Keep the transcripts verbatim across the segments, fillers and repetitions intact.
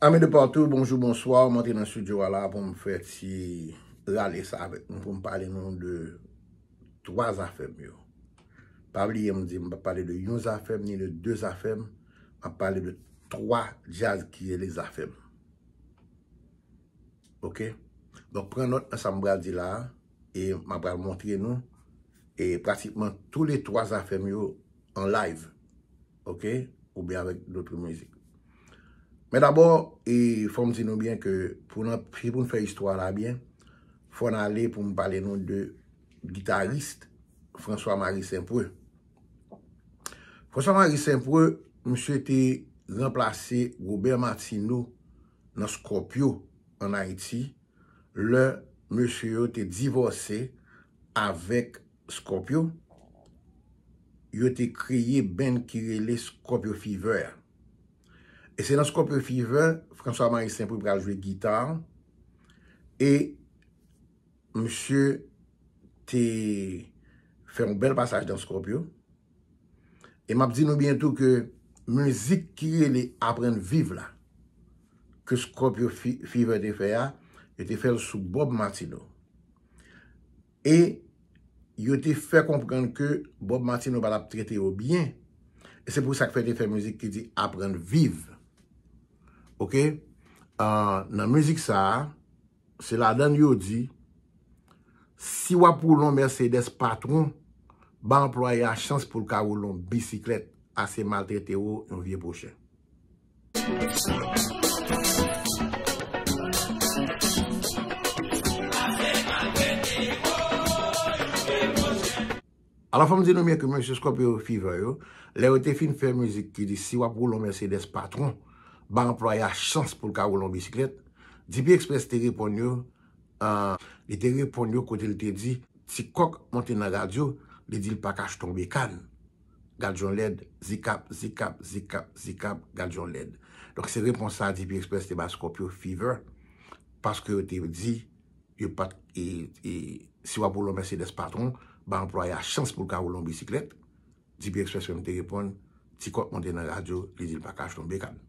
Ami de partou, bonjou, bonswa. M antre nan estidyo a la pou m fè ti rale sa avèk nou, pou m pale nou de twa zafè m yo. Pa bliye m di, m p ap pale de yon zafè m, ni de de zafè m. M ap pale de twa djaz ki rele zafè m. Oke? Donk, pran nòt nan sa m pral di la a, e m ap pral montre nou, e pratikman tou le twa zafè m yo an live. Oke? Oubyen avèk dòt mizik. Men dabò, e, fò m di nou byen ke pou n, si pou n fè istwa la byen, fò n ale pou m pale nou de gitaris François Marie Saint-Preux. François Marie Saint-Preux, misye te ranplase Robert Martineau nan Scorpio ann Ayiti, lè mesye yo te divòse avèk Scorpio, yo te kreye band ki rele Scorpio Fever. E se nan Scorpio Fever, François Marie Saint-Preux pral jwe gita, e misye te fè yon bèl pasaj nan Scorpio. E m ap di nou byen tou ke mizik ki rele Aprann Viv la, ke Scorpio Fi-, Fever te fè a, yo te fè l sou Bob Martineau. E yo te fè konprann ke Bob Martineau pa t ap trete yo byen. E se pou sa k fè te fè mizik ki di Aprann Viv. Oke? Ah, nan mizik sa a, se ladan l yo di, si w ap woule yon Mercedes patwon, ba anplwaye a chans pou l ka woule yon bisiklèt, ase maltrete w yon vye pwochen. Alò, fò m di nou byen ke mesye Scorpio Fever yo, lè yo te fin fè mizik ki di si w ap woule yon Mercedes patwon, ba anplwaye a chans pou l ka woule yon bisiklèt, D P Express te reponn yo, ah, li te reponn yo kote l te di, ti kòk monte nan radyo, li di l pa ka achte yon bekàn. Gad yon lèd, zikap, zikap, zikap, zikap, gad yon lèd. Donk, se repons sa D P Express te ba Scorpio Fever, paske yo te di, yo pa t, e, e, si w ap woule yon Mercedes patwon, ba anplwaye a chans pou l ka woule yon bisiklèt. D P Express menm te reponn, ti kòk monte nan radyo, li di l pa ka achte yon bekàn.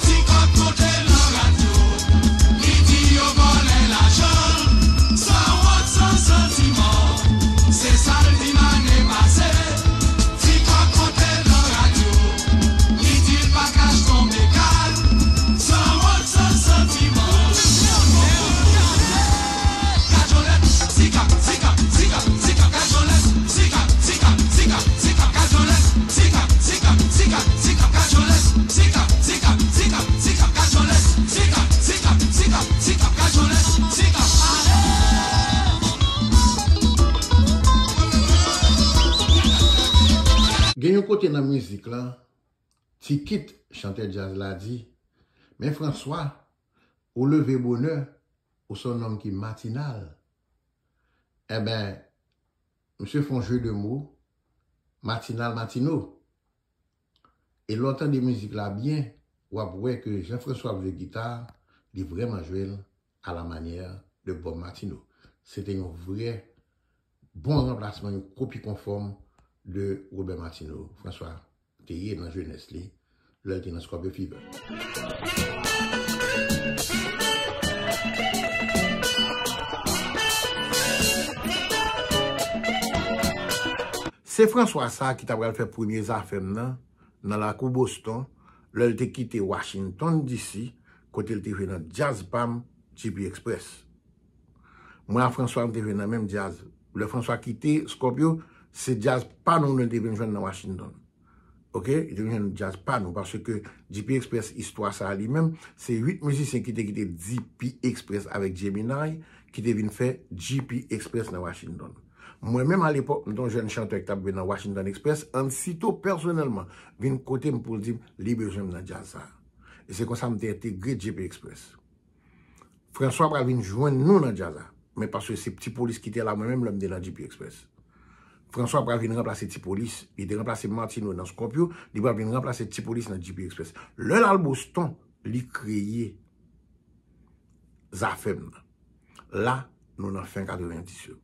Ti kòk monte nan radyo, li di yo vòlè lajan l, san wont, san santiman. Se sa l di m ane pase. Ti kòk monte nan radyo, li di l pa ka achte yon bekàn, san wont, san santiman. Gad yon lèd, zikap, zikap, zikap, zikap, gad yon lèd, zikap, zikap, zikap, zikap, gad yon lèd, zikap, zikap, zikap, zikap, gad yon lèd, zikap, zikap, zikap, zikap, gad yon lèd, zikap, zikap, zikap, zikap, gad yon lèd, zikap, ale! Gen yon kote nan mizik lan, Ti Kit, chantè djaz la, di, men François, ou leve bonè, ou se yon nonm ki matinal. Enben, misye fè yon jeu de mots, matinal, Martineau. E lè w tande mizik la byen, w ap wè ke Jean-François ap jwe gita, li vrèman jwe l à la manière de Bob Martineau. Se te yon vrè bon ranplasman, yon kopi konfòm de Robert Martineau, François te ye nan jenès li, lè l te nan Scorpio Fever. Se François sa a ki ta pral fè premye zafè m nan, nan lakou Boston, lè l te kite Washington D C, kote l te jwe nan djaz pa m, G P Express. Mwen ak François, nou te jwe nan menm djaz. Lè François kite Scorpio, se djaz pa nou li te vin jwenn nan Washington. Oke? Li te vin jwenn djaz pa nou, paske G P Express, istwa sa a li menm, se uit mizisyen ki te kite D P Express avèk Gemini, ki te vin fè G P Express nan Washington. Mwen menm, alepòk, m te yon jèn chantè ki t ap jwe nan Washington Express, Ansito pèsonèlman vin kote m pou l di m li bezwen m nan djaz sa a. E se konsa m te entegre G P Express. François pral vin jwenn nou nan djaz la. Men paske se Ti Polis ki te la, mwen menm lè m te nan G P Express. François pral vin ranplase Ti Polis. Li te ranplase Martineau nan Scorpio, li pral vin ranplase Ti Polis nan G P Express. Lè l al Boston, li kreye Zafèm nan. La, nou nan fen katrevenndis yo.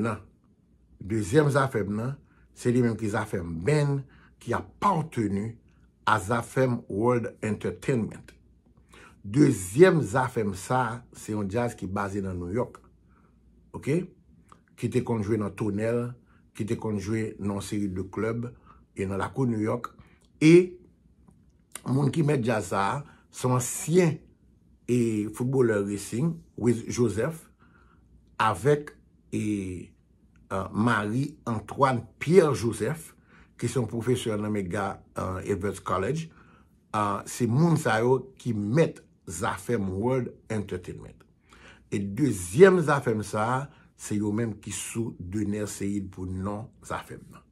Nan. Dezyèm Zafèm nan, se li menm ki Zafèm Band ki apateni a Zafèm World Entertainment. Dezyèm Zafèm sa, se yon djaz ki baze nan New York. Oke? Ki te konn jwe nan Tonèl, ki te konn jwe nan yon seri de klèb e nan lakou New York. E moun ki mèt djaz sa a, se yon ansyen e foutbolè Racing, Wiz Joseph, avèk e, e, Marie Antoine Pierre Joseph, ki se yon pwofesè nan Medgar e, Evers College. E, se moun sa yo ki mèt Zafèm World Entertainment. E dezyèm Zafèm sa a, se yo menm ki sou Dener Ceïde pou non Zafèm nan.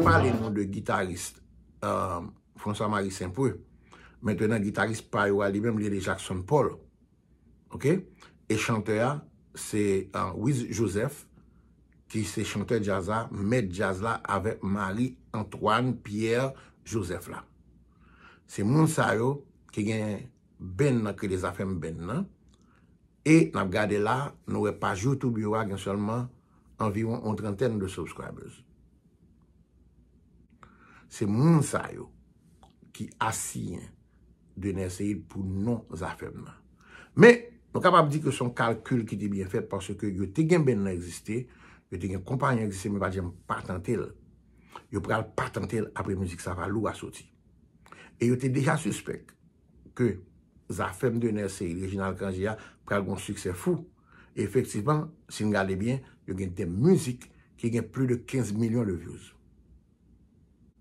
Pale nou de gitaris, um, François Marie Saint-Preux. Mentnan, gitaris pa yo a li menm, li rele Jackson Paul. Oke? E chantè a, se, uh, Wiz Joseph, ki se chantè djaz la, mèt djaz la avèk Marie Antoine Pierre Joseph la. Se moun sa yo ki gen band nan ki rele Zafèm Band nan. E n ap gade la, nou wè paj YouTube yo a gen sèlman anviwon yon trantèn de subscribers. Se moun sa yo ki asiyen Dener Ceïde pou non Zafèm nan. Men, nou kapab di ke se yon kalkil ki te byen fèt paske yo te gen band nan egziste, yo te gen konpayi an egziste, men pa t janm patante l. Yo pral patante l apre mizik Savalou a soti. E yo te deja sispèk ke Zafèm Dener Ceïde, Reginald Cangé a pral gen yon siksè fou. E efektivman, si n gade byen, yo gen de mizik ki gen plis de kenz milyon de views.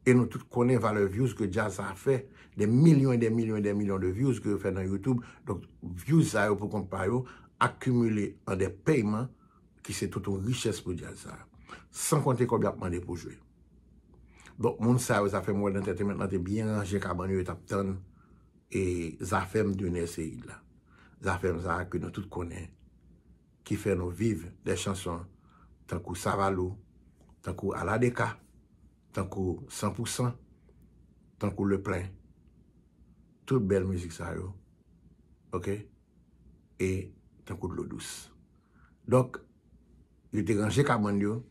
E nou tout konnen valè views ke djaz sa fè, de milyon e de milyon e de milyon de views ke yo fè nan YouTube. Donk, views sa yo pou kont pa yo akimile an de pèyman ki se tout yon richès pou djaz sa. San konte kòb y ap mande pou jwe. Donk, moun sa yo, Zafèm World Entertainment nan te byen ranje kabann yo, yo t ap tann e Zafèm Dener Ceïde la. Zafèm sa a ke nou tout konnen, ki fè nou viv de chanson tankou Savalou, tankou Aladeka, tankou San pou san, tankou Le Plein. Tout bèl mizik sa yo, oke? E tankou Dlo Dous. Donk, yo te ranje kabann yo,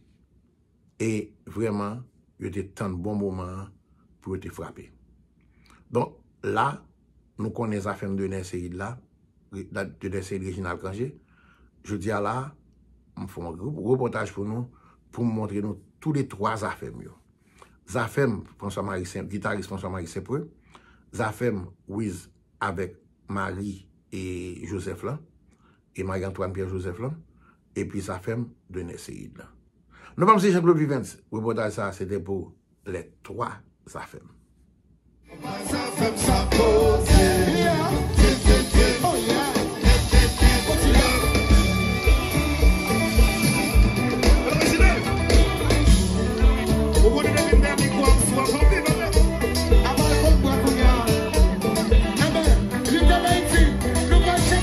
e vrèman, yo te tann bon moman an pou yo te frape. Donk, la, nou konnen Zafèm Dener Ceïde la, Dener Ceïde, Reginald Cangé. Jodi a la, m fè yon repòtaj pou nou, pou m montre nou tou le twa Zafèm yo. Zafèm François Marie Saint, gitaris François Marie Saint-Preux, Zafèm Wiz avèk Marie e Joseph lan, e Marie Antoine Pierre Joseph lan, epi Zafèm Dener Ceïde lan. Non pa m se Jean Claude Vivens, repòtaj sa a se te pou les trois Zafèm. Zafèm sa poze. Ou konnen depi m pèdi kwa m sou anpil bagay. Apa l konn bwè kounye a. Enben, Lil Dayiti, nou pral chante.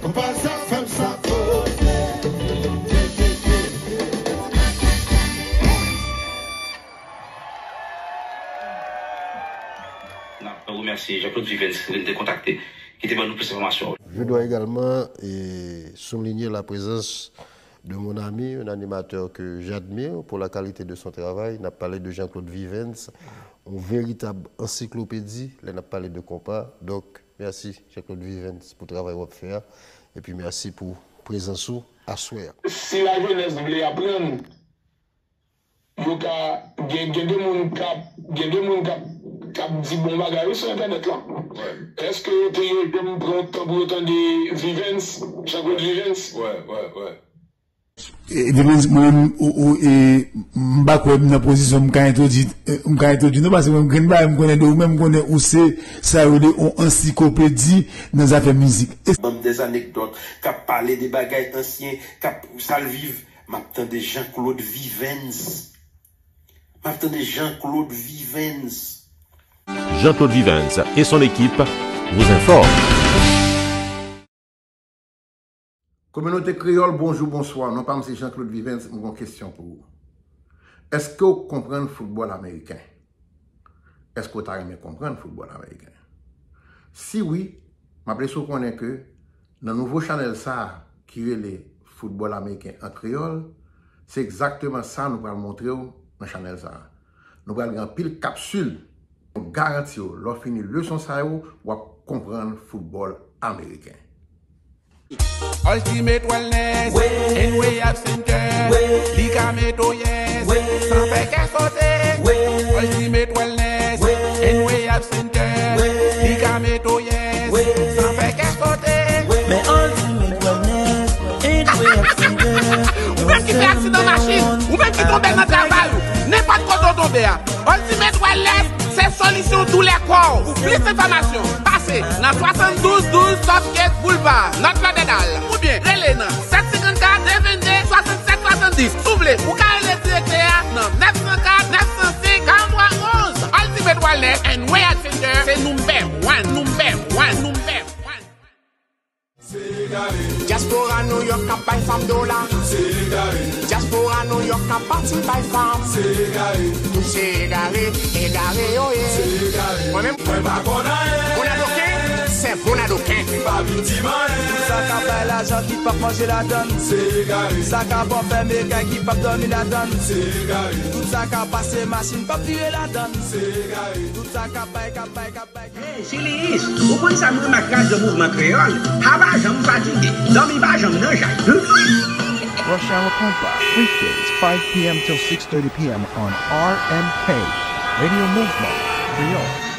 Konpa sa fè m sa fò. N ap remèsye Jean-Claude Vivens ki te kontakte, ki te ban nou plis enfòmasyon. Je dois également, eh, souligner la présence de mon ami, un animateur que j'admire pour la qualité de son travail. N ap pale de Jean-Claude Vivens, yon veritab ansiklopedi lè n ap pale de konpa. Donk, mèsi Jean-Claude Vivens pou travay w ap fè a. Epi mèsi pou prezans ou aswè a. Si lajenès vle aprann, yo ka gen, gen de moun k ap, gen de moun k ap, k ap di bon bagay wi sou entènèt lan. Èske yo te, yo janm pran tan pou yo tande Vivens, Jean-Claude Vivens? Wè, wè, wè. E, Vivens, mwen menm, ou, ou, e, m pa kwè m nan pozisyon m ka entwodui, e, m ka entwodui nou, paske mwen, grenn bagay m konnen de ou menm, m konnen ou se sa yo rele yon ansiklopedi nan zafè mizik. E Ban m des anecdotes, k ap pale de bagay ansyen, k ap, sa l viv. M ap tande Jean-Claude Vivens. M ap tande Jean-Claude Vivens. Jean-Claude Vivens et son équipe vous informent. Kominote kreyòl, bonjou, bonswa. Non pa m se Jean-Claude Vivens, m gon kesyon pou ou. Èske w konprann foutbòl ameriken? Èske w ta renmen konprann foutbòl ameriken? Si wi, m ap lese w konnen ke nan nouvo chanèl sa a ki rele Foutbòl Ameriken an Kreyòl, se egzakteman sa nou pral montre w nan chanèl sa a. Nou pral gen anpil kapsil. Nou garanti w, lè w fini leson sa yo, w ap konprann foutbòl ameriken. Ultimate Wellness and Rehab Center. Li ka mete w yes, san fè kè sote. Ultimate Wellness and Rehab Center. Li ka mete w yes, san fè kè sote. Men Ultimate Wellness and Rehab Center. Ou menm ki fè aksidan machin, ou menm ki tonbe nan travay ou, nenpòt kote w tonbe a. Ultimate Wellness se solisyon doulè kò w. Pou plis enfòmasyon, pase nan swasanndouz douz Southgate Boulevard, North Lauderdale, oubyen rele nan sèt senkannkat, de vennde, swasannsèt swasanndis. Si w vle, ou ka rele direktè a nan nèf san kat, nèf san senk, karantwa onz. Ultimate Wellness and Rehab Center, se number one, number one, number one. Dyaspora New York k ap bay fanm dola. Dyaspora New York k ap pati bay fanm. Tout se egare, egare yo ye. Mwen menm, mwen pa konn anyen. Moun adoken, se moun adoken. M pa vin di m anyen. Tout sa k ap bay lajan ki p ap manje ladann. Sa k ap fè mekay ki p ap dòmi ladann. Tout sa k ap pase machin p ap vire ladann. Tout sa k ap bay, k ap bay, k ap Hey, Chiliyis, ou konn sa m remake radyo Mouvman Kreyòl? Ha pa janm fatige, dòmi pa janm nan jay. Rush Hour Konpa, weekdays, five p m till six thirty p m on R M K, Radio Mouvement Kreyòl.